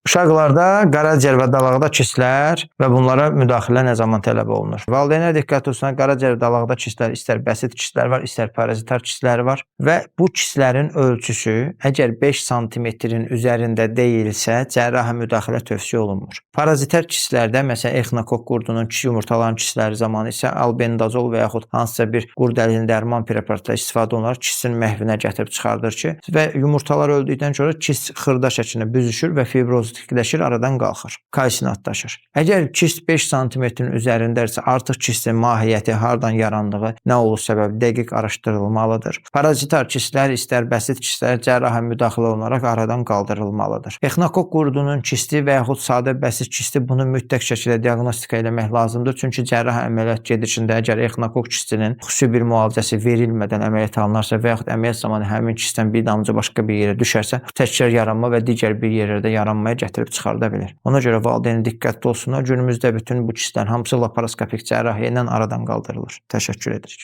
Uşaqlarda qaraciyər və dalaqda kistlər və bunlara müdaxilə nə zaman tələb olunur? Valideynlər diqqət olsun, qaraciyər və dalaqda kistlər istər bəsit kistlər var, istər parazitar kistlər var və bu kistlərin ölçüsü əgər 5 sm-in üzərində deyilsə, cərrahi müdaxilə tövsiyə olunmur. Parazitar kistlərdə, məsələn, exinokokk qurdunun yumurtaların kistləri zamanı isə albendazol və yaxud hansısa bir qurd əlinin dərman preparatları istifadə olunaraq kistin məhvinə gətirib çıxardır ki, və yumurtalar öldükdən sonra kist xırda şəklində büzüşür və fibrozikləşir, aradan qalxır, kalsinatlaşır. Əgər kist 5 sm-in üzərindədirsə, artıq kistin mahiyyəti, hardan yarandığı, nə olur səbəbi dəqiq araşdırılmalıdır. Parazitar kistlər, istər bəsit kistlər cərrahi müdaxilə olunaraq aradan qaldırılmalıdır. Exinokokk qurdunun kisti və yaxud sadə bəsit kisti, bunu mütləq şəkildə diaqnostika eləmək lazımdır. Çünki cərrahi əməliyyat gedişində əgər exinokokk kistinin xüsusi bir müalicəsi verilmədən əməliyyat alınarsa və yaxud əməliyyat zamanı həmin kistdən bir damcı başqa bir yerə düşərsə, təkrar yaranma və digər bir yerlərdə yaranmaya gətirib çıxarda bilər. Ona görə valideyn diqqətli olsunlar. Günümüzdə bütün bu kistlərin hamısı laparoskopik cərrahiyyə ilə aradan qaldırılır. Təşəkkür edirik.